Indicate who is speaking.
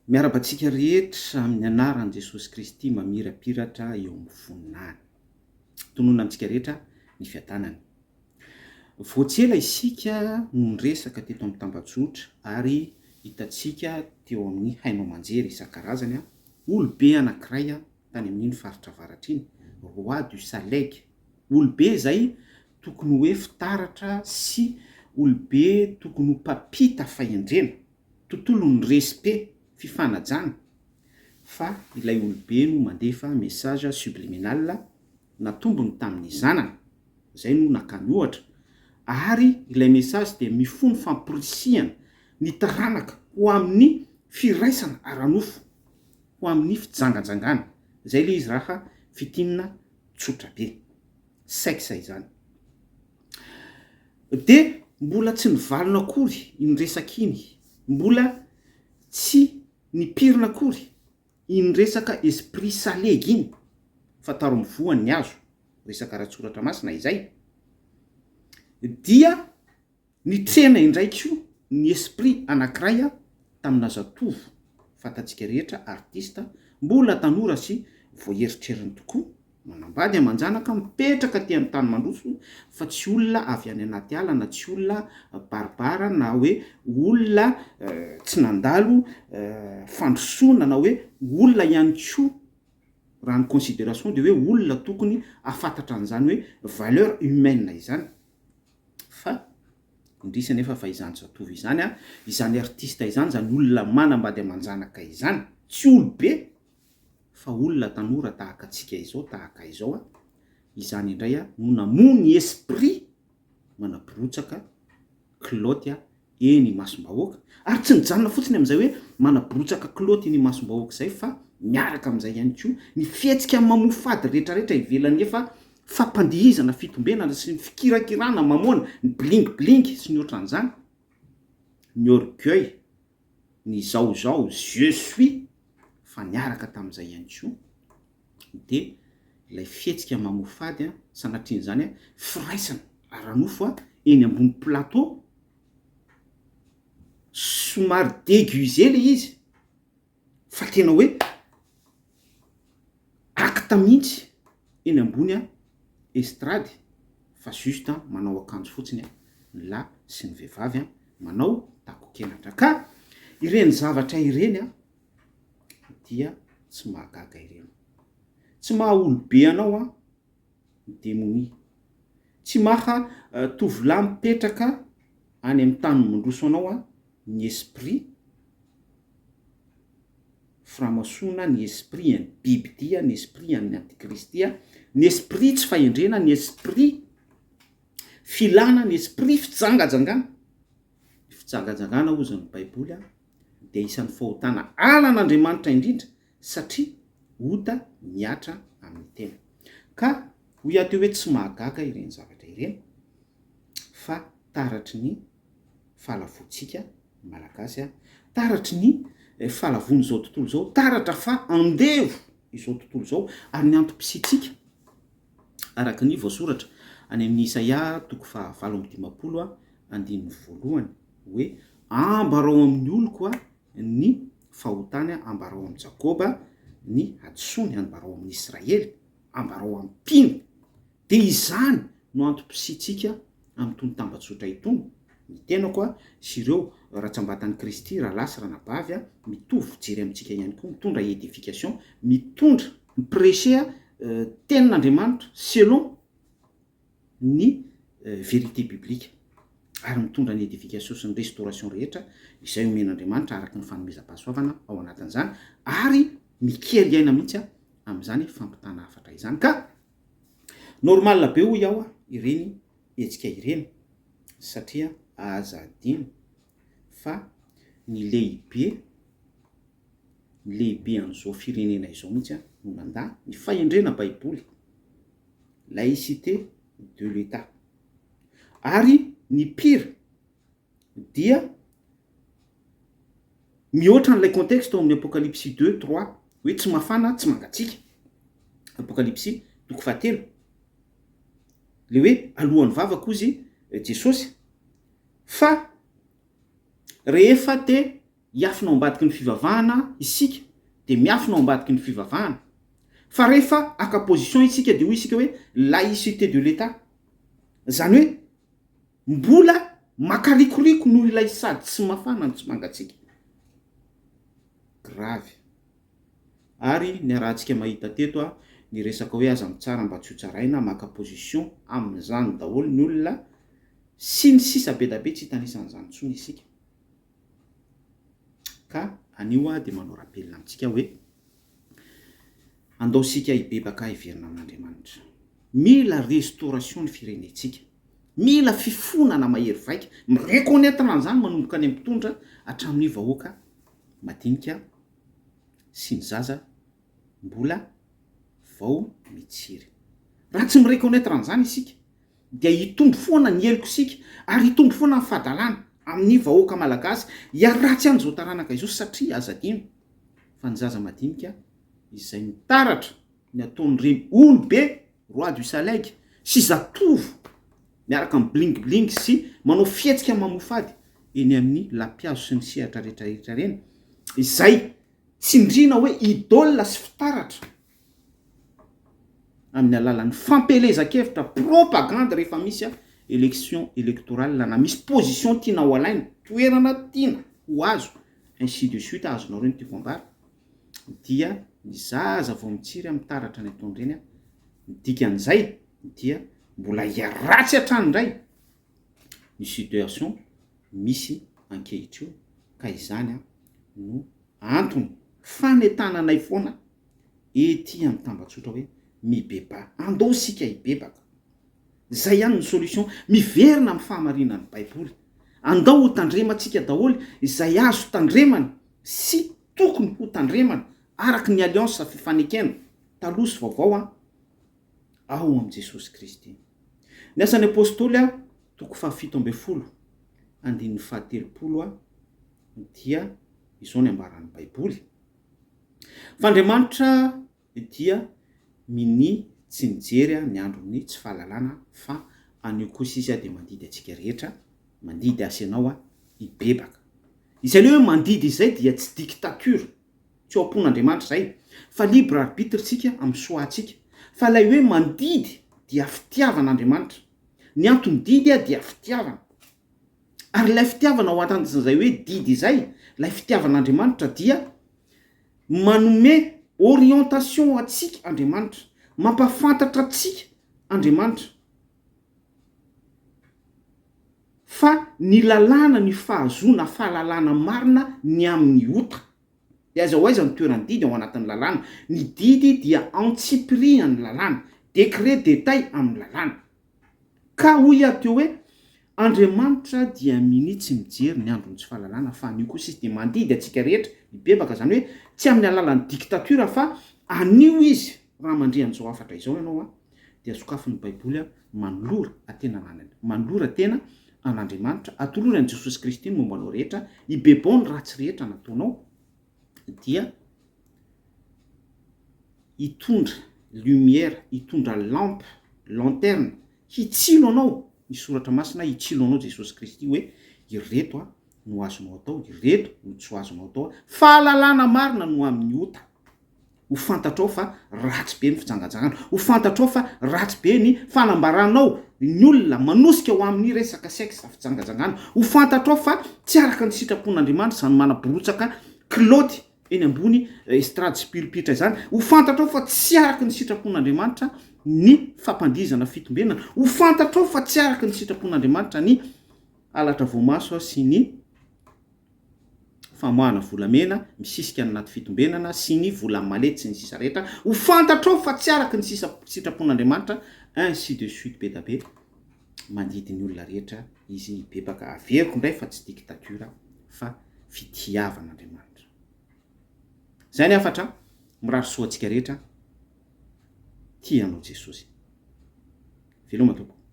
Speaker 1: Miarahaba antsika rehetra amin'ny anaran'i Jesosy Kristy mamirapiratra eo amin'ny voninahiny. Tononina amintsika rehetra ny fiadanany. Vao tsy ela isika no niresaka teto amin'ny tambajotra ary hitantsika teo amin'ny haino aman-jery isan-karazany olobe anankiray tany amin'iny faritra avaratra iny, Roi du Salegy, olobe izay tokony ho hoe fitaratra sy olobe tokony ho mpampita fahendrena. Tontolon'ny respect, fifanajana, fa ilay olobe no mandefa message subliminal natombony tamin'ny zanany, izay no nakany ohatra, ary ilay message dia mifono famporisihana ny taranaka ho amin'ny firaisana ara-nofo, ho amin'ny fijanganjangana, izay ilay izy raha fintinina tsotra be. Sexe izany. Dia mbola tsy nivalona akory iny resaka iny, mbola tsy nipirina akory iny resaka esprit salegy iny, fantaro amin'ny voany ny hazo, resaka ara-tsoratra masina izay, dia nitrena indray koa ny esprit anankiray tamina zatovo fantatsika rehetra, artiste, mbola tanora sy voaeritreriny tokoa, Manambady aman-janaka mipetraka aty amin'ny tany mandroso fa tsy olona avy any anaty ala na tsy olona barbare na hoe olona tsy nandalo fandrosoana na hoe olona ihany koa raha ny consideration dia hoe olona tokony hahafantatra an'izany hoe valeur humaine izany fa indrisy anefa fa izany zatovo izany an, izany artiste izany, izany olona manambady aman-janaka izany tsy olobe Fa olona tanora tahaka antsika izao, tahaka izao a, izany indray a no namono ny esprit manaborotsaka kilaoty a eny imasom-bahoaka, ary tsy nijanona fotsiny amin'izay hoe manaborotsaka kilaoty eny imasom-bahoaka izay fa miaraka amin'izay ihany koa ny fihetsika mamoafady retraretra ivelan'ny efa fampandihizana fitombenana sy ny fikirakirana mamoana, ny bling bling sy ny ohatran'izany, ny orgueil. ny izao izao, je suis, fa niaraka tamin'izay ihany koa dia ilay fihetsika mamoafady an, sanatrian'izany an, firaisana ara-nofo an, eny ambony plateau, somary déguisé ilay izy, fa tena hoe acte mihitsy eny ambony estrade fa juste manao akanjo fotsiny ny lahy sy ny vehivavy manao takokenatra ka ireny zavatra ireny dia tsy mahagaga ireny, tsy maha olobe anao an ny demonia, tsy maha tovolahy mipetraka any amin'ny tany mandroso anao an ny esprit Framasoana, ny esprit an'ny bibidia, ny esprit an'ny antikristy, ny esprit tsy fahendrena, ny esprit filana, ny esprit fijangajangana. Ny fijangajangana hozy ny Baiboly dia isan'ny fahotana halan'Andriamanitra indrindra satria ota mihatra amin'ny tena. Ka hoy aho teo hoe tsy mahagaga ireny zavatra ireny fa taratry ny fahalavoantsika Malagasy a! Taratry ny fahalavoan'izao tontolo izao, taratra fa andevo izao tontolo izao, ary ny antom-pisiantsika, araka ny voasoratra any amin'ny Isaia toko faha 58 andininy voalohany, hoe, Ambarao amin'ny oloko ny fahotany, ambarao amin'i Jakoba ny hadisoany, ambarao amin'i Israely, ambarao amin'ny mpino. Dia izany no antom-pisiantsika amin'itony tambajotra itony, ny tenako sy ireo ratsambatan'i Kristy, rahalahy sy ranabavy, mitovy fijery amintsika ihany koa, mitondra édification, mitondra, mi-precher tenin'Andriamanitra selon ny vérité biblique, ary mitondra ny édification sy ny restauration rehetra izay omen'Andriamanitra araka ny fanomezam-pahasoavana ao anatin'izany, ary mikely aina mihitsy amin'izany fampitana hafatra izany. Ka Normal be hoy aho ireny hetsika ireny satria aza adino fa ny lehibe ny lehibe an'izao firenena izao mihitsy no nandà ny fahendrena baiboly, laïcité de l'Etat, ary ny pire dia mihoatra an'ilay contexte ao amin'ny Apokalypsy deux, trois hoe tsy mafana tsy mangatsiaka, Apokalypsy toko fahatelo, le hoe alohan'ny vavaka hozy Jesosy fa rehefa te. hiafina ao ambadiky ny fivavahana isika dia miafina ao ambadiky ny fivavahana. Fa rehefa haka position isika dia hoy isika hoe laïcité de l'Etat. Izany hoe mbola makarikoriko noho ilay sady tsy mafana no tsy mangatsiaka. Grave. Ary niarahantsika mahita teto a, ny resaka hoe aza mitsara mba tsy ho tsaraina, maka position amin'izany daholo ny olona sy ny sisa be da be tsy hitanisa an'izany intsony isika. Ka anio aho dia manao rappel amintsika hoe andao isika hibebaka hiverina amin'Andriamanitra. Mila restauration ny firenentsika. Mila fifonana mahery vaika, mi-reconnaitre an'izany manomboka any amin'ny mpitondra hatramin'ny vahoaka madinika sy ny zaza mbola vao mitsiry. Raha tsy mi-reconnaitre an'izany isika dia hitombo foana ny heloka isika ary hitombo foana ny fahadalana amin'ny vahoaka malagasy hiharatsy an'izao taranaka izao satria aza adino fa ny zaza madinika izay mitaratra ny ataon'ireny olobe roi du salegy sy zatovo miaraka amin'ny bling bling sy manao fihetsika mamofady eny amin'ny lapihazo sy ny sehatra rehetra rehetra ireny izay tsindriana hoe idole sy fitaratra amin'ny alalan'ny fampielezan-kevitra, propagande rehefa misy élection électorale na misy position tiana ho alaina, toerana tiana ho azo, ainsi de suite, azonareo ny tiako ambara, dia ny zaza vao mitsiry amin'ny taratra ny ataon'ireny, ny dikan'izay dia mbola hiharatsy hatrany indray ny situation misy ankehitrio ka izany no antony fanentananay foana ety amin'ny tambajotra hoe mibebaha. Andao isika hibebaka. Izay ihany no solution. Miverina amin'ny fahamarinan'ny Baiboly. Andao ho tandremantsika daholo izay azo tandremana sy tokony ho tandremana araka ny alliance fifanekena taloha sy vaovao an ao amin'i Jesosy Kristy. Ny Asan'ny Apostoly a toko fahafito ambin'ny folo andininy fahatelopolo a dia izao ny ambaran'ny Baiboly. Fa Andriamanitra dia minia tsy mijery ny andron'ny tsy fahalalana fa anio kosa Izy dia mandidy antsika rehetra, mandidy ahy sy ianao hibebaka. Izay ilay hoe mandidy izay dia tsy dictature, tsy ao am-pon'Andriamanitra izay, fa libre arbitre tsika amin'ny choix-ntsika. Fa ilay hoe mandidy dia fitiavan'Andriamanitra. Ny anton'ny didy dia fitiavana. Ary ilay fitiavana ao anatin'izay hoe didy izay, ilay fitiavan'Andriamanitra dia manome orientation antsika Andriamanitra, mampahafantatra antsika Andriamanitra fa ny lalàna ny fahazoana fahalalana marina ny amin'ny ota. Dia aiza ho aiza ny toeran'ny didy ao anatin'ny lalàna? Ny didy dia antsipirihan'ny lalàna, décret détail amin'ny lalàna. Ka hoy aho teo hoe, Andriamanitra dia minia tsy mijery ny andron'ny tsy fahalalana fa anio kosa Izy dia mandidy antsika rehetra hibebaka, izany hoe tsy amin'ny alalan'ny dictature fa anio Izy, raha mandre an'izao hafatra izao ianao an, dia sokafy ny baiboly an, manolora tena manolora tena an'Andriamanitra, atolory an'i Jesosy Kristy ny momba anao rehetra, hibebao ny ratsy rehetra nataonao, dia hitondra lumière, hitondra lampe, lanterne, hitsilo anao ny soratra masina, hitsilo anao Jesosy Kristy hoe ireto a no azonao atao, ireto no tsy ho azonao atao, fahalalana marina no amin'ny ota. Ho fantatrao fa ratsy be ny fijangajangana, ho fantatrao fa ratsy be ny fanambaranao ny olona manosika ho amin'ny resaka sexe, fijangajangana, ho fantatrao fa tsy araka ny sitrapon'Andriamanitra izany manaborotsaka kilaoty eny ambony estrade sy pilipitra izany, ho fantatrao fa tsy araka ny sitrapon'Andriamanitra ny fampandihizana fitombenana, ho fantatrao fa tsy araka ny sitrapon'Andriamanitra ny halatra voamaso sy ny famoahana volamena misisika any anaty fitombenana sy ny vola malety sy ny sisa rehetra, ho fantatrao fa tsy araka ny sisa sitrapon'Andriamanitra ainsi de suite be da be mandidy ny olona rehetra izy hibebaka, averiko indray fa tsy dictature fa fitiavan'Andriamanitra. Zay ny hafatra, mirary soa antsika rehetra, tia anao Jesosy. Veloma tompoko.